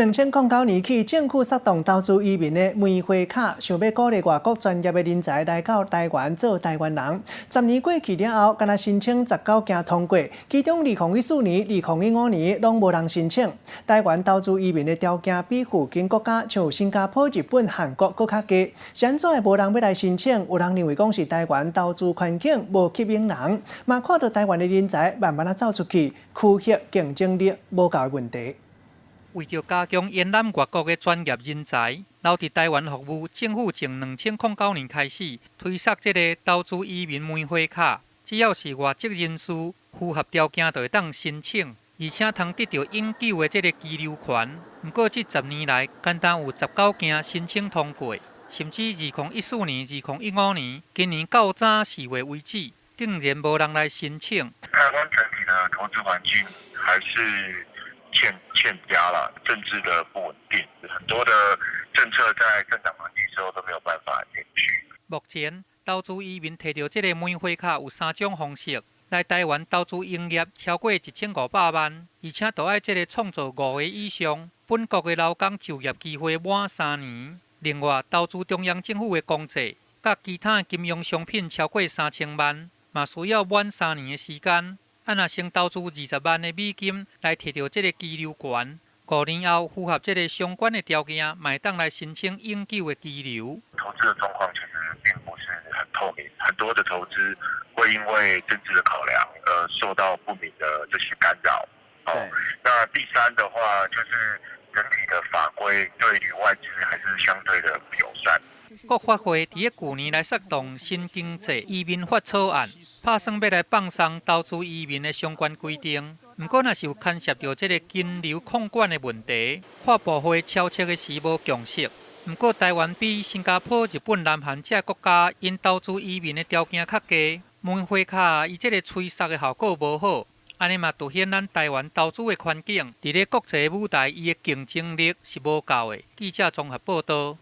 2009年起，政府策動投資移民的梅花卡，想欲鼓勵外國專業的人才來到台灣做台灣人。10年過去了後，干焦申請19件通過，其中2014年、2015年攏無人申請。台灣投資移民的條件比附近國家像新加坡、日本、韓國閣較低，是按怎會無人欲來申請？有人認為講是台灣投資環境無吸引人，嘛看著台灣的人才慢慢仔走出去，區域競爭力無夠的問題。為著加強延攬外國的專業人才留佇台灣服務，政府從2009年開始推捒這个投資移民梅花卡，只要是外籍人士符合條件，就會當申請，而且通得著永久的這个居留權。毋過這10年來，干焦有19件申請通過，甚至2014年、2015年，今年到今4月為止，竟然無人來申請。台灣整體的投資環境還是欠佳啦，政治的不穩定，很多的政策在政黨輪替之後都沒有辦法延續。目前投資移民提著這个梅花卡有三種方式來台灣投資營業，超過1500萬，而且都愛這个創造五个以上本國的勞工就業機會滿3年。另外，投資中央政府的公債，佮其他金融商品超過3000萬，嘛需要滿三年的時間。啊，若先投資20萬的美金來提著這个居留權，5年後符合這个相關的條件，嘛會當來申請永久的居留。投資的狀況其實並不是很透明，很多的投資會因為政治的考量而受到不明的這些干擾。哦，那第三的話就是整體的法規對於外資還是相對的不友善。國發會佇咧舊年來策動新經濟移民法草案，拍算欲來放鬆投資移民的相關規定。毋過，若是有牽涉著這个金流控管的問題，跨部會敲策的時無共識。毋過，台灣比新加坡、日本、南韓這國家，𪜶投資移民的條件較低，梅花卡伊這个催促的效果無好，按呢嘛凸顯咱台灣投資的環境，佇咧國際舞台伊的競爭力是無夠的。記者綜合報導。